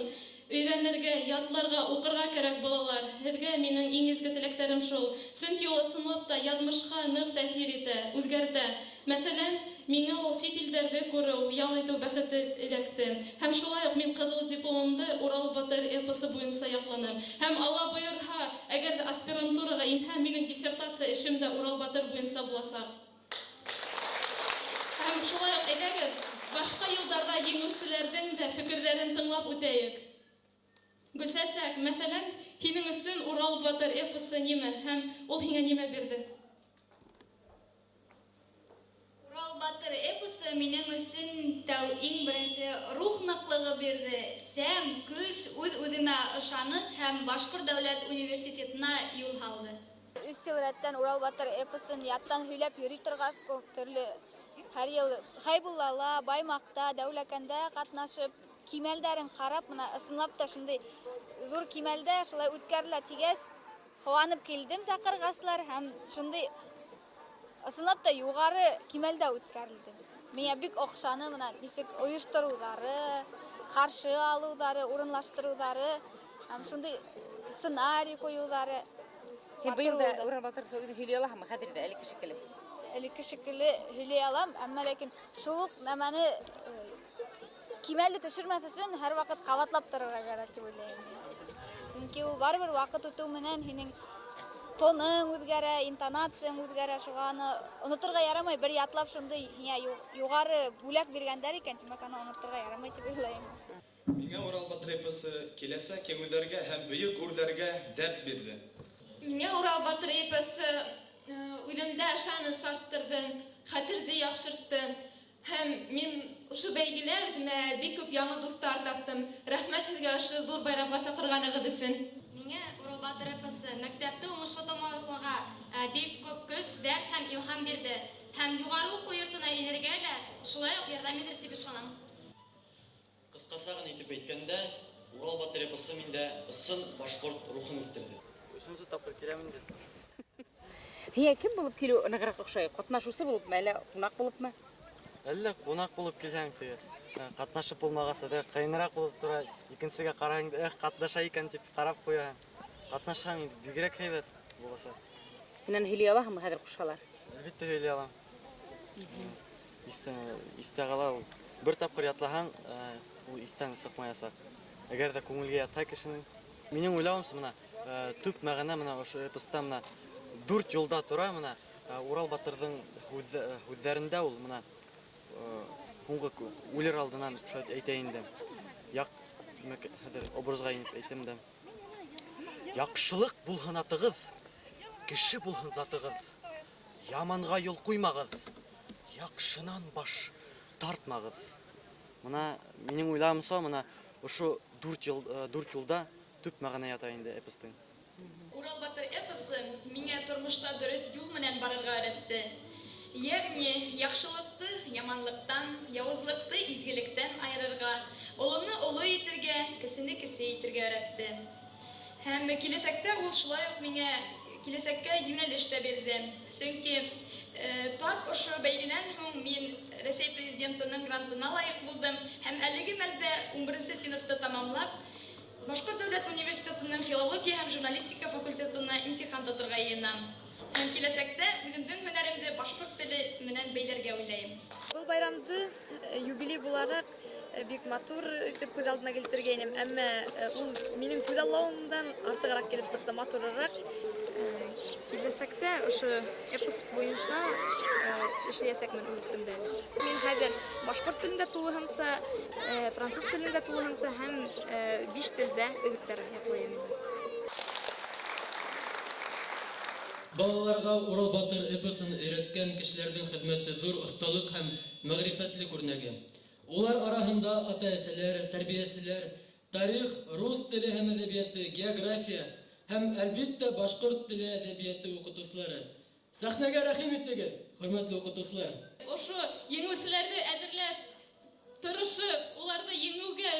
өйрәнергә, ятларға, уҡырға кәрәк, балалар. Һеҙгә минең иң изге теләктәрем шул. Сөнки ул ысынлап та яҙмышҡа ныҡ тәьҫир итә, үҙгәртә. Мәҫәлән, миңә ул сит илдәрҙе күреү, ял итеү бәхете эләкте. Һәм шулай уҡ мин ҡыҙыл дипломымды Урал батыр эпосы буйынса яҡланым. Һәм Алла бойорһа, әгәр ҙә аспирантураға инһәм, минең диссертация эшем дә Урал батыр буйынса буласаҡ. Һәм шулай уҡ, әйҙәгеҙ, башҡа йылдарҙа еңеүселәрҙең дә фекерҙәрен тыңлап үтәйек. Гөлсәсәк, мәҫәлән, һинең өсөн Урал батыр эпосы нимә һәм ул һиңә нимә бирҙе? Урал батыр эпосы минең өсөн тәү иң беренсе рух ныҡлығы бирҙе, сәм, көс, үҙ-үҙемә ышаныс һәм Башҡорт дәүләт университетына юл һалды. Өс йыл рәттән Урал батыр эпосын яттан һөйләп йөрөй торғас, ул төрлө һәр йыл Хәйбуллала, Баймаҡта, Дәүләкәндә ҡатнашып, кимәлдәрен ҡарап, бына ысынлап та шундай ҙур кимәлдә шулай үткәрелә тигәс, ҡыуанып килдем саҡырғаслар һәм шундай ысынлап та юғары кимәлдә үткәрелде. Миңә бик оҡшаны, бына нисек ойоштороуҙары, ҡаршы алыуҙары, урынлаштырыуҙары, һәм шундай сценарий ҡуйыуҙары. Һин быйыл да Урал батыр үҙең һөйләй алаһыңмы хәҙер ҙә элекке шикелле? Элекке шикелле һөйләй алам, әммә ләкин шул уҡ нәмәне кимәлде төшөрмәҫ өсөн һәр ваҡыт ҡабатлап торорға кәрәк тип уйлайым. Сөнки ул барыбер ваҡыт үтеү менән һинең тоның үҙгәрә, интонацияң үҙгәрә, шуға аны оноторға ярамай. Бер ятлап шундай һиңә юғары бүләк биргәндәр икән, тимәк аны оноторға ярамай тип уйлайым. Миңә Урал батыр эпосы киләсәк еңеүҙәргә һәм бөйөк үрҙәргә дәрт бирҙе. Миңә Урал батыр эпосы үҙемдә ышаныс арттырҙы, хәтерҙе яҡшыртты. Һәм мин ошо бәйгелә үҙемә бик күп яңы дуҫтар таптым. Рәхмәт һеҙгә ошо ҙур байрамға саҡырғанығыҙ өсөн. Миңә Урал батыр эпосы мәктәпте уңышлы тамамлауға бик күп көс, дәрт һәм илһам бирҙе. Һәм юғары уҡыу йортона инергә лә шулай уҡ ярҙам итер тип ышанам. Ҡыҫҡаса ғына итеп әйткәндә, Урал батыр эпосы миндә ысын башҡорт рухын үҫтерҙе. Өсөнсө тапҡыр киләм инде. Һиңә кем булып килеү нығыраҡ оҡшай? Ҡатнашыусы булыпмы, әллә ҡунаҡ булыпмы? Әллә ҡунаҡ булып килһәң, теге, ҡатнашып булмағас, әҙерәк ҡыйыныраҡ булып тора. Икенсегә ҡараһаң, эх, ҡатнаша икән тип ҡарап ҡуяһың. Ҡатнашһаң инде бигерәк һәйбәт буласаҡ. Һинән һөйләй алаһыңмы хәҙер ҡушһалар? Әлбиттә һөйләй алам. Иҫтә ҡала ул. Бер тапҡыр ятлаһаң, ул иҫтән сыҡмаясаҡ. Әгәр ҙә күңелгә ятһа кешенең. Минең уйлауымса, бына, төп мәғәнә бына ошо эпоста бына дүрт юлда тора, бына, Урал батырҙың һүҙҙәрендә ул бына, һуңғы үлер алдынан шулай әйтә инде. Яҡ, тимәк, хәҙер образға инеп әйтәм дә. Яҡшылыҡ булһын атығыҙ, кеше булһын затығыҙ. Яманға юл ҡуймағыҙ, яҡшынан баш тартмағыҙ. Бына минең уйлауымса, бына ошо дүрт юлда төп мәғәнә ята инде эпостың. Урал батыр эпосы миңә тормошта дөрөҫ юл менән барырға өйрәтте. Йәғни яҡшылыҡты яманлыҡтан, яуызлыҡты изгелектән айырырға, олоно оло итергә, кесене кесе итергә өйрәтте. Һәм киләсәктә ул шулай ук миңа киләсәккә юнәлеш тә бирҙе. Сөнки тап ошо бәйгенән һуң мин Рәсәй президентының грантына лайыҡ булдым һәм әлеге мәлдә 11 синыфты тамамлап, Башҡорт дәүләт университетының филология һәм журналистика факультетына имтихан тоторға йыйынам. Һәм киләсәктә үҙемдең һөнәремде башҡорт теле менән бәйләргә уйлайым. Был байрамды юбилей булараҡ бик матур итеп күҙ алдына килтергәйнем, әммә ул минең күҙаллауымдан артығыраҡ килеп сыҡты, матурыраҡ. Киләсәктә ошо эпос буйынса эшләйәсәкмен үҙ өҫтөмдә. Мин хәҙер башҡорт телендә тулыһынса, француз телендә тулыһынса һәм 5 телдә өҙөктәр ятлайым инде. Балаларға Урал батыр эпосын өйрәткән кешеләрҙең хеҙмәте ҙур оҫталыҡ һәм мәғрифәтлек үрнәге. Улар араһында ата-әсәләр, тәрбиәселәр, тарих, рус теле һәм әҙәбиәте, география һәм, әлбиттә, башҡорт теле әҙәбиәте уҡытыусылары. Сәхнәгә рәхим итегеҙ, хөрмәтле уҡытыусылар. Ошо еңеүселәрҙе әҙерләп, тырышып, уларҙы еңеүгә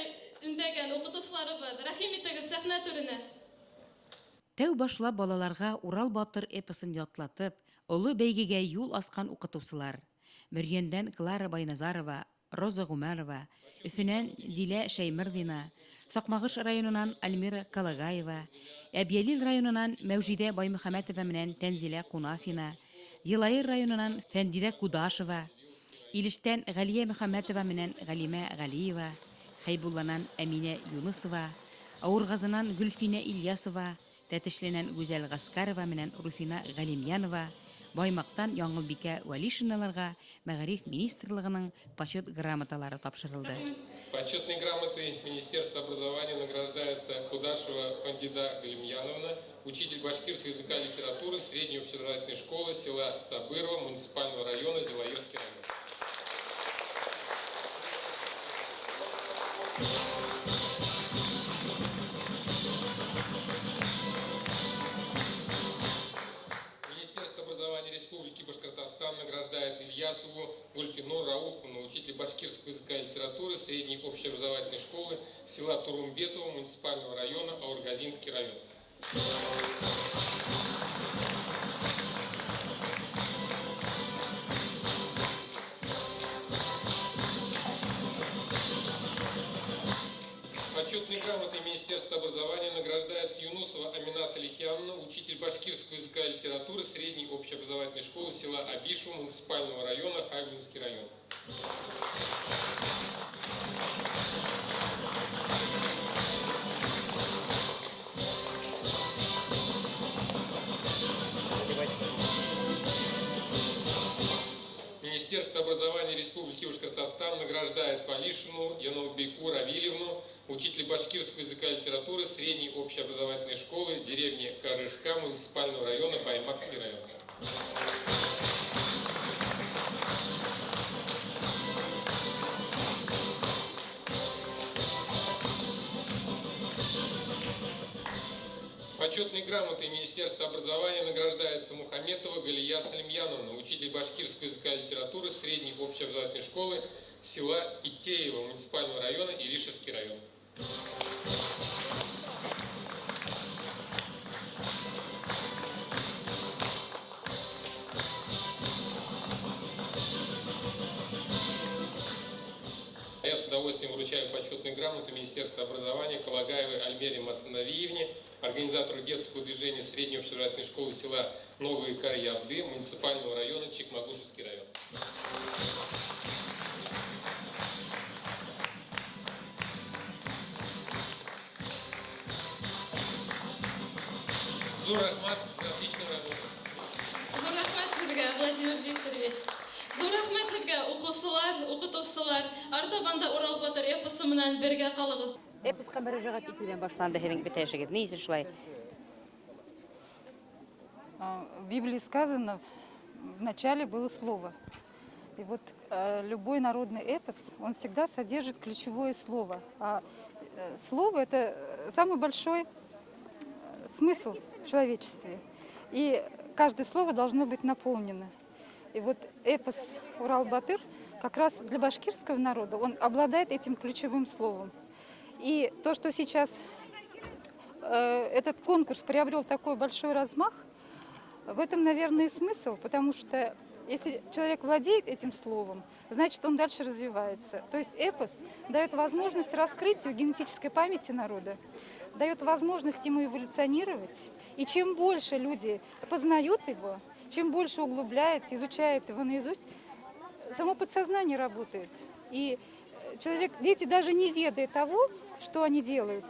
өндәгән уҡытыусыларыбыҙ, рәхим итегеҙ сәхнә түренә. Тәү башлап балаларға Урал батыр эпосын ятлатып, оло бәйгегә юл асҡан уҡытыусылар. Бөрйәндән Клара Байназарова, Роза Ғүмәрова, Өфөнән Дилә Шәймырҙина, Саҡмағыш районынан Альмира Калагаева, Әбйәлил районынан Мәүжиҙә Баймөхәмәтова менән Тәнзилә Ҡунафина, Йылайыр районынан Фәндиҙә Кудашева, Илештән Ғәлиә Мөхәмәтова менән Ғәлимә Ғәлиева, Хәйбулланан Әминә Юнысова, Ауырғазынан Гөлфинә Ильясова, Тәтешленән Гүзәл Ғәскәрова менән Руфина Ғәлимйәнова, Баймаҡтан Яңылбикә Вәлишиналарға Мәғариф министрлығының почет грамоталары тапшырылды. Почетной грамотой Министерства образования награждается Кудашева Фандида Галимьяновна, учитель башкирского языка и литературы средней общеобразовательной школы села Сабырова муниципального района Зилаирский район. Министерство образования Республики Башкортостан награждает Ильясову Гульфину Рауфовну, учителя башкирского языка и литературы средней общеобразовательной школы села Турумбетово муниципального района Аургазинский район. Почетной грамотой Министерства образования награждается Юнусова Амина Салихяновна, учитель башкирского языка и литературы средней общеобразовательной школы села Абишево муниципального района Хайбуллинский район. Министерство образования Республики Башкортостан награждает Валишину Яналбеку Равильевну, учителя башкирского языка и литературы средней общеобразовательной школы деревни Карышка муниципального района Баймакский район. Почетной грамотой Министерства образования награждается Мухаметова Галия Салимьяновна, учитель башкирского языка и литературы средней общеобразовательной школы села Итеево муниципального района Илишевский район. Я с удовольствием вручаю почетную грамоту Министерства образования Калагаевой Альмере Мастановиевне, организатору детского движения средней общеобразовательной школы села Новые Карьябды муниципального района Чекмагушевский район. Зур рәхмәт за отличную работу. Зур рәхмәт һеҙгә, Владимир Викторович. Ҙур рәхмәт һеҙгә, уҡыусылар, уҡытыусылар. Артабан да Урал батыр эпосы менән бергә ҡалығыҙ. Эпосҡа мөрәжәғәт итеүҙән башланды һеҙҙең бөтә эшегеҙ. Ни өсөн шулай? В Библии сказано, в начале было слово. И вот любой народный эпос, он всегда содержит ключевое слово. А слово – это самый большой смысл в человечестве. И каждое слово должно быть наполнено. И вот эпос «Урал-Батыр» как раз для башкирского народа, он обладает этим ключевым словом. И то, что сейчас этот конкурс приобрел такой большой размах, в этом, наверное, и смысл, потому что если человек владеет этим словом, значит, он дальше развивается. То есть эпос дает возможность раскрытию генетической памяти народа, дает возможность ему эволюционировать. И чем больше люди познают его, чем больше углубляется, изучает его наизусть, само подсознание работает. И человек, дети даже не ведая того, что они делают,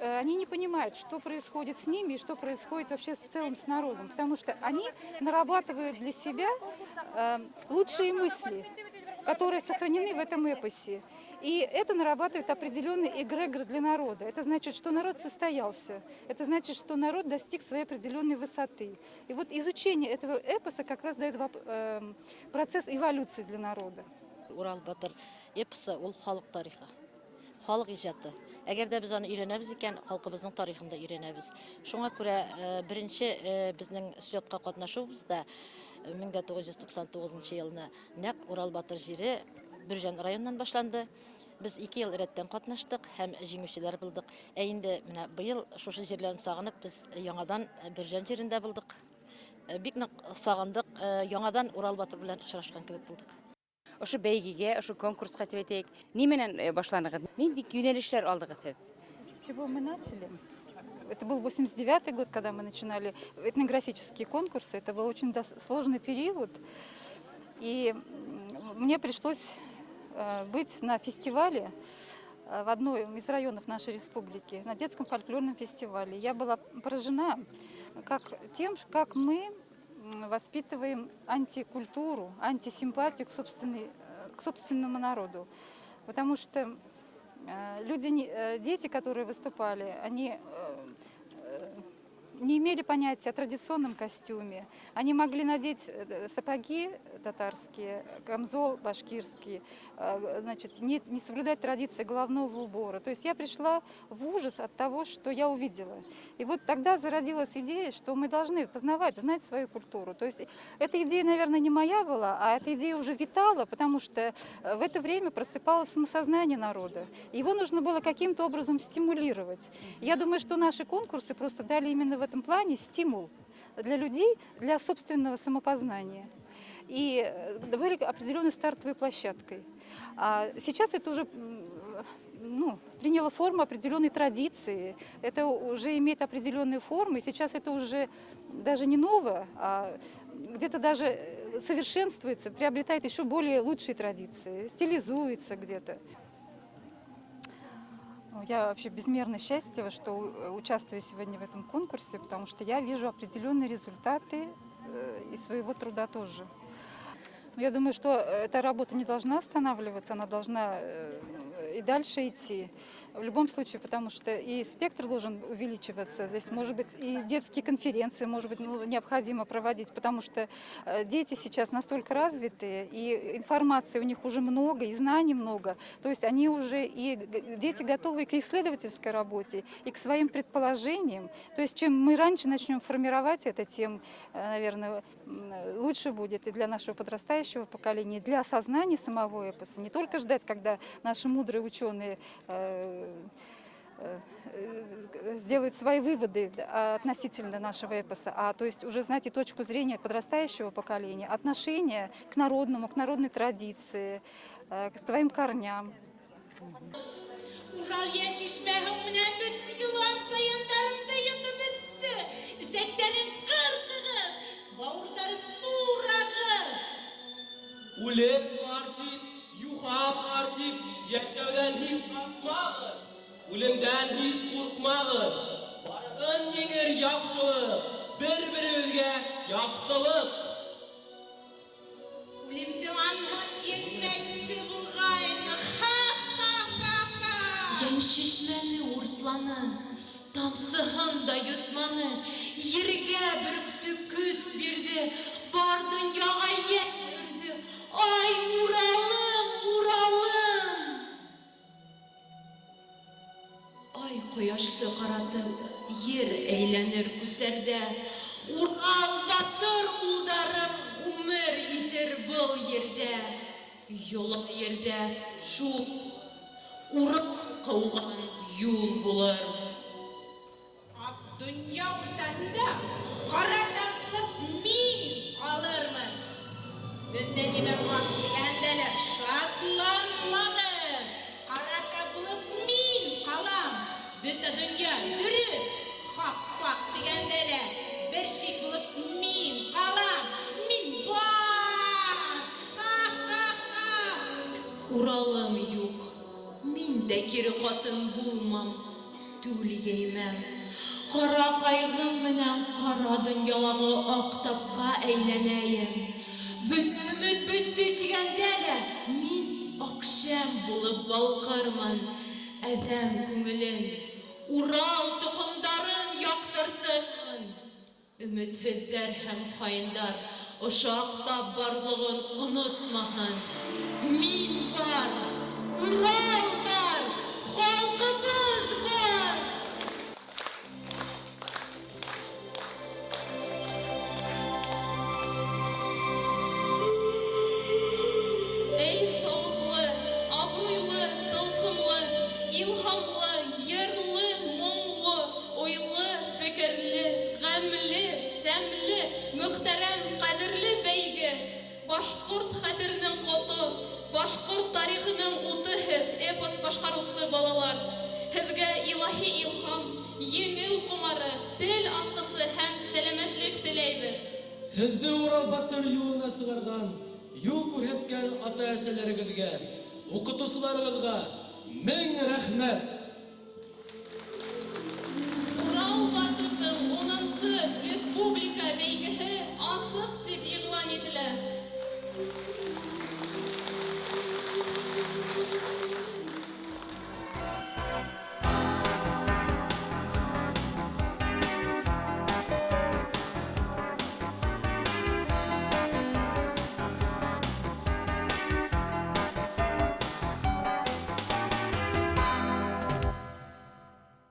они не понимают, что происходит с ними и что происходит вообще в целом с народом, потому что они нарабатывают для себя лучшие мысли, которые сохранены в этом эпосе. И это нарабатывает определенный эгрегор для народа. Это значит, что народ состоялся. Это значит, что народ достиг своей определенной высоты. И вот изучение этого эпоса как раз дает процесс эволюции для народа. Урал батыр эпосы ул халык тарихы, халык иҗаты. Әгәр дә без аны өйрәнәбез икән, халкыбызның тарихын да өйрәнәбез. Шуңа күрә беренче безнең слетка катнашуыбызда 1999 елны нәкъ Урал батыр җире Бөрҗән районыннан башланды. Без 2 ел рәттән катнаштык һәм җиңүчеләр булдык. Ә инде менә быел шушы җирләрне сагынып без яңадан Бөрҗән җирендә булдык. Бик нык сагындык, яңадан Урал батыр белән очрашкан кебек булдык. Ошо бәйгегә, ошо конкурска дип әйтәйек, ни менән башланыгыз? Нинди юнәлешләр алдыгыз һеҙ? С чего мы начали? Это был 89-й год, когда мы начинали этнографические конкурсы. Это был очень сложный период. И мне пришлось быть на фестивале в одном из районов нашей республики, на детском фольклорном фестивале. Я была поражена тем, как мы воспитываем антикультуру, антисимпатию к собственному народу. Потому что люди, дети, которые выступали, они не имели понятия о традиционном костюме. Они могли надеть сапоги татарские, камзол башкирский, значит, не соблюдать традиции головного убора. То есть я пришла в ужас от того, что я увидела. И вот тогда зародилась идея, что мы должны познавать, знать свою культуру. То есть эта идея, наверное, не моя была, а эта идея уже витала, потому что в это время просыпалось самосознание народа. Его нужно было каким-то образом стимулировать. Я думаю, что наши конкурсы просто дали именно в этом плане стимул для людей, для собственного самопознания. И были определенной стартовой площадкой. А сейчас это уже ну, приняло форму определенной традиции, это уже имеет определенные формы, и сейчас это уже даже не новое, а где-то даже совершенствуется, приобретает еще более лучшие традиции, стилизуется где-то. Ну, я вообще безмерно счастлива, что участвую сегодня в этом конкурсе, потому что я вижу определенные результаты и своего труда тоже. Но я думаю, что эта работа не должна останавливаться, она должна и дальше идти. В любом случае, потому что и спектр должен увеличиваться. Здесь, может быть, и детские конференции, может быть, ну, необходимо проводить, потому что дети сейчас настолько развитые, и информации у них уже много, и знаний много. То есть они уже, и дети готовы и к исследовательской работе, и к своим предположениям. То есть чем мы раньше начнем формировать это, тем, наверное, лучше будет и для нашего подрастающего поколения, и для осознания самого эпоса. Не только ждать, когда наши мудрые ученые сделают свои выводы относительно нашего эпоса, а то есть уже знать и точку зрения подрастающего поколения, отношение к народному, к народной традиции, к своим корням. Урал йән чишмәһең менән бөтөн йылан саяндарымды йотоп бөттө. Эсәктәрен ҡырҡығыҙ, бауырҙарын турағыҙ. Үлем бар дип, юха бар дип, йәшәүҙән һис ҡасмағыҙ, үлемдән һис ҡурҡмағыҙ. Барыһын еңер яҡшылыҡ, бер-беребеҙгә яҡтылыҡ. Үлемде анһат еңмәксе булғайны. Ха-ха-ха-ха. Йәншишмәне уртланы, тамсыһын да йотманы, ергә бөрктө, көс бирҙе, бар донъяға йән өрҙө. Ай, Уралым, Уралым! Ай ҡояшты ҡаратып, ер әйләнер күсәрҙә. Урал батыр улдары ғүмер итер был ерҙә. Йола ерҙә шул Урал ҡыуған юл булыр. Донъя уртаһында ҡара тап булып мин ҡалырмын. Бөтә нимә ваҡ тигәндә лә шатланмағыҙ. Ҡара тап булып мин ҡалам. Бөтә донъя дөрөҫ, хаҡ-паҡ тигәндә лә бер шик булып мин ҡалам. Мин бар! Ха-ха-ха! Уралым юҡ, мин дә кире ҡатын булмам, түл йәймәм. Ҡара ҡайғым менән ҡара донъялағы аҡ тапҡа әйләнәйем. Бөтә өмөт бөттө тигәндә лә мин аҡ шәм булып балҡырмын, әҙәм күңелен, Урал тоҡомдарын яҡтыртырмын. Өмөтһөҙҙәр һәм хаиндар ошо аҡ тап барлығын онотмаһын. Мин бар, Урал бар, халҡыбыҙ бар! Эй сауыҡлы, абруйлы, тылсымлы, илһамлы, йырлы, моңло, уйлы, фекерле, ғәмле, сәмле, мөхтәрәм, ҡәҙерле бәйге! Башҡорт хәтеренең ҡото, башҡорт тарихының уты һеҙ, эпос башҡарыусы балалар! Һеҙгә илаһи илһам, еңеү ҡомары, тел асҡысы һәм сәләмәтлек теләйбеҙ! Һеҙҙе Урал батыр юлына сығарған, юл күрһәткән ата-әсәләрегеҙгә, уҡытыусыларығыҙға мең рәхмәт! Урал батырҙың унынсы республика бәйгеһе